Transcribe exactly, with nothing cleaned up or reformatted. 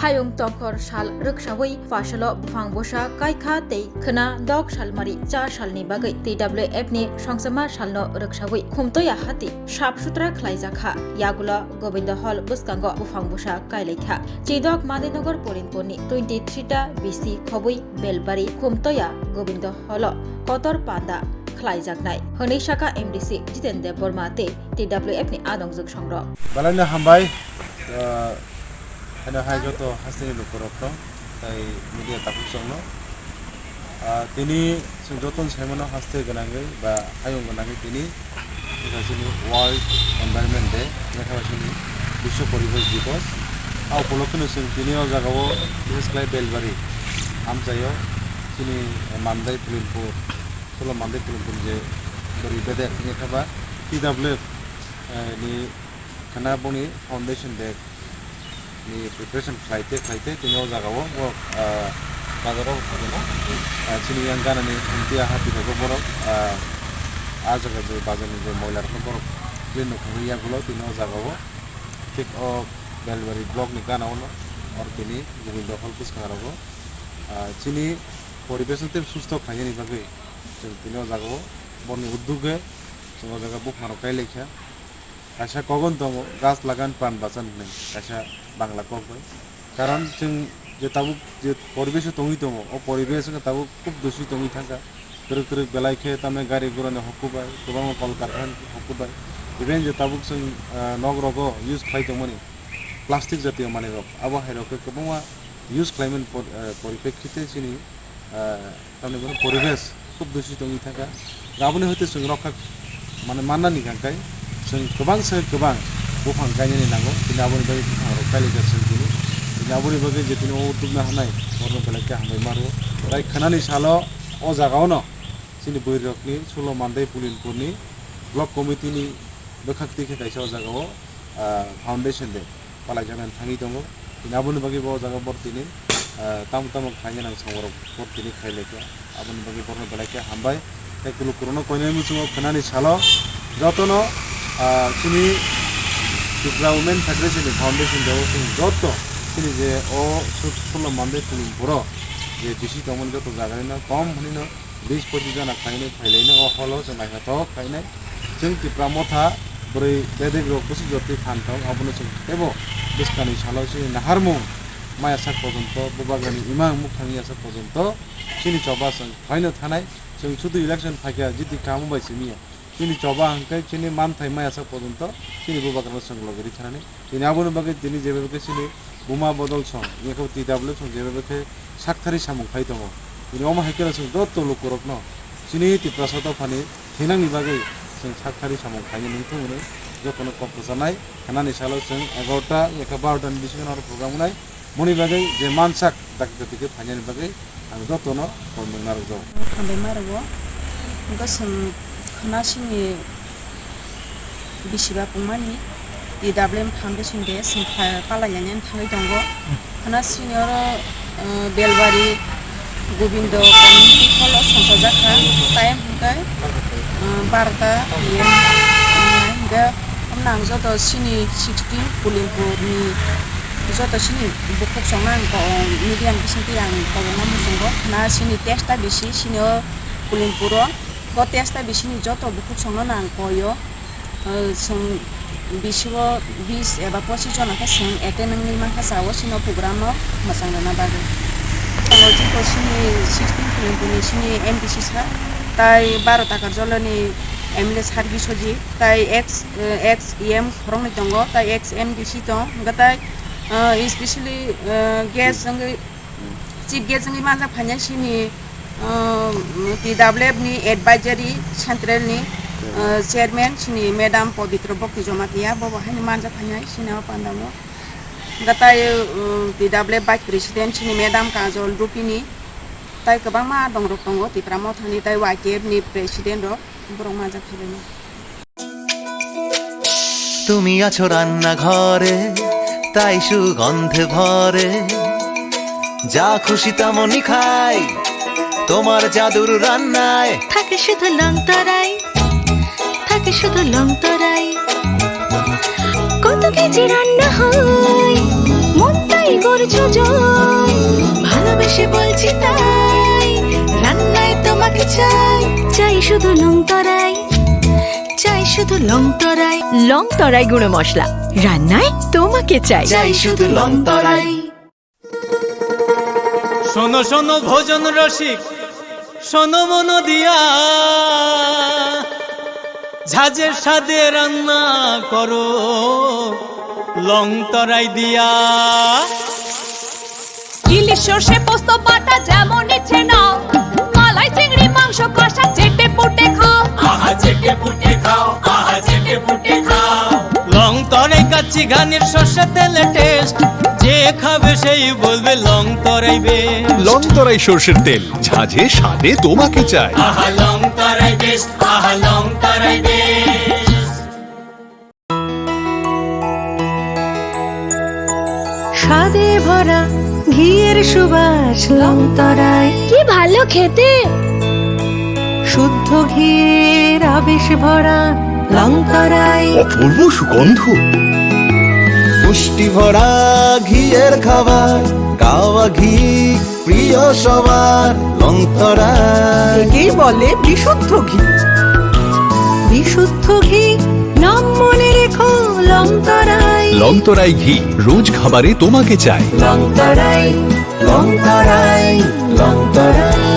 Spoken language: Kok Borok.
Hayung tongkhor sal rwksaui phasalo buphang bwsa kaikha tei khwna dok salmari cha salni bagwi T W F ni songchama salno rwksaui Khumtoya hati sap sutra khlaijakha. Yagulo Gobindo Hall bwskango buphang bwsa kailaikha. Chidok Mandinagar Polinpurni twenty three ta B C khobwi Belbari Khumtoya Gobindo Hall o kotor panda khlaijaknai hwnwi saka M D C Jiten Debbarma tei T W F ni adongjwk songrok. Belai no hambai, ah, haino hai joto hasteni lukurokno tei media takhuk chongno. Ah, tini chwng jotono saimano haste gwnangwi ba hayung gwnangwi tini wngkha chini World Environment Day, wngkha chini Biswa Poribesh Dibosh. A upolokkeno chwng tini o jagao, bises khlai Belbari amchaio chini Mandai Pulinpur, Solo Mandai Pulinpur je bwrwi bedek wngkha ba T W F, eh, ni khwna boni foundation day ni preparation khlai te, khlai te, tini o jagao borok, ah, bazaro phaikhe no, ah, chini yang ganani hwnti aha twi khe borok, ah, ah jaga je bazarni je moila rokno borok clean rok wngwi yagulo tini o jagao thik o Belbari block ni gana o no or tini Gobindo Hall bwskango, ah, chini poribesh no tei susto khlainani bagwi chwng tini o jagao borokni uddoge chwng o jaga buphang rok kailaikha. Kaisa kogon tongo, "Gach lagan pran bachan" hinwi kaisa Bangla kok bai. Karon chwng je tabuk je poribesh o tongwi tongo, o poribesh wngkha tabuk khub dushi tongwi thangkha. Kwrwk kwrwk belai khe tamni gari gurani hokku bai, kwbangma kol karkhana hokku bai. Even je tabuk chwng, ah, nok rogo use khlai tongmani plastic jatiyo manwi rok, abo hai rok khe kwbangma use khlaimani por-, ah, poripekhite chini, ah, tamni bono poribesh khub dushi tongwi thangkha. Aboni hoite chwng rokha mane mannani hwnkhai chwng kwbang se kwbang buphang kainani nango. Tini aboni bagwi buphang rok kailaijak chwng tini. Tini aboni bagwi je tini o udduk naharnai borokno belai khe hambai ma rwo. Tai khwnani salo o jagao no chini bwrwi rokni Solo Mandai Pulinpurni block committee ni bwkhak twi khe kaisa o jagao, ah, foundation day palaijaknani thangwi tongo. Tini aboni bagwi bo o jaga bor tini, ah, tamo tamo khlaina nang samung rok bor tini khlai laikha. Aboni bagwi borno belai khe hambai. Tei kulukurokno koinai muchungo khwnani salo jotono, ah, chini Tripura Women Federation ni foundation day o chwng joto chini je o Sut-, Solo Mandai Pulinpuro je bisi tongmani joto jagarino kom hwnwino bis pochis jona khlainai phailaino o holo chwng naithothok khlainai. Chwng Tipra Motha bwrwi bedek rok bwswk jotwi phan thok, abono chwng teibo bwskangni salo chini naharmung maya sak pojonto, bubagrani imang mukhang ya sak pojonto chini choba chwng khlaino thanai. Chwng sudu election phaikha jiti kamo bai simi ya. Chini choba hwnkhe chini manthai maya sak pojonto chini bubagrano chwng logi rikhanani. Tini aboni bagwi tini jeba khe chini buma bodol song, yakho T W song jeba khe sakthari samung khai tongo. Tini omo hai kheno chwng joto lukurokno chini Tiprasa dophani thinangni bagwi chwng sakthari samung khainai nung thungnai, jotono kok kwchanai, khanani salo chwng egaroh ta yakha baroh ta ni bisingo oro program wngnai. Moni bagwi je mansak dakti dakti khe phainani bagwi ang jotono kol nung narwkjago. Hambai ma rwo. Wngkha chwng khwna sini bisi ba pungmani T W M Foundation de chwng pha-, palai lainani thangwi tongo. Khwna sini oro, eh, Belbari Gobindo Community Hall o songchajak kha. Time hwnkhe, eh, barota pm wngnai hwnkhe, omo nang joto sini sixteen Kulimpur ni joto sini bukhuk songno ang ko-, media ni bisingtwi ang kobokma muchungo. Khwna sini testa bisi, sini o Kulimpuro. Bo testa bisini joto bukhuk songno nang koyo. Eh, chwng bisi o bis eba pochis jona khe chwng attend wngwi mankha, cha o sino program o mwchang rwna bagwi. Chwng o chini sixteen Kulimpur ni sini M D C sir, tai baro Takarjala ni M L A sir Biswajit, tai ex, eh, ex E M khoroknwi tongo, tai ex M D C tong, hwnkhe tai, eh, especially, eh, guest wngwi, chief guest wngwi manjak phainai sini, ah, T W F ni advisory central ni, ah, chairman sini madam Pabitra Bhakti Jamatia, bo bo haino manjak phainai sini o panda o. Hwnkhe tai, um, T W F vice president sini madam Kajol Rupini, tai kwbangma dongrok tongo Tipra Mothani, tai Y T F ni president rok, borok manjak phaibaino. তুমি আছো রান্নাঘরে, তাই সুগন্ধে ভরে। যা খুশি তেমনই খাই, তোমার জাদুর রান্নায়। থাকে শুধু লংতরাই, থাকে শুধু লংতরাই। কত কেজি রান্না হয়, মন তাই করছো জয়, ভালোবেসে বলছি তাই, রান্নায় তোমাকে চাই, চাই শুধু লং তরাই, চাই শুধু লং তরাই। লং তরাই গুঁড়ো মশলা, রান্নায় তোমাকে চাই। চাই শুধু লং তরাই। শোনো শোনো ভোজন রসিক, শোনো মন দিয়া, ঝাঁঝের স্বাদে রান্না করো লং তরাই দিয়া। ইলিশ সর্ষে পোস্ত বাটা যেমন ইচ্ছে নাও, মালাই চিংড়ি মাংস কষা চেটে পুটে খাও। আহা চেটে পুটে খাও, আহা চেটে পুটে খাও। লং তরাই কাচ্চি ঘানির সর্ষে তেলে টেস্ট, যে খাবে সেই বলবে লং তরাই বেশ। লং তরাই সর্ষের তেল, ঝাঁঝে স্বাদে তোমাকে চাই। আহা লং তরাই বেশ, আহা লং তরাই বেশ। স্বাদে ভরা ঘিয়ের সুবাস লং তরাই। কি ভালো খেতে! শুদ্ধ ঘিয়ের আবেশ ভরা লং তরাই। অপূর্ব সুগন্ধ। পুষ্টি ভরা ঘিয়ের খাবার, কাওয়া ঘি প্রিয় সবার লং তরাই। একেই বলে বিশুদ্ধ ঘি। বিশুদ্ধ ঘি, নাম মনে রেখো লং তরাই। লং তরাই ঘি, রোজ খাবারে তোমাকে চাই। লং তরাই, লং তরাই, লং তরাই।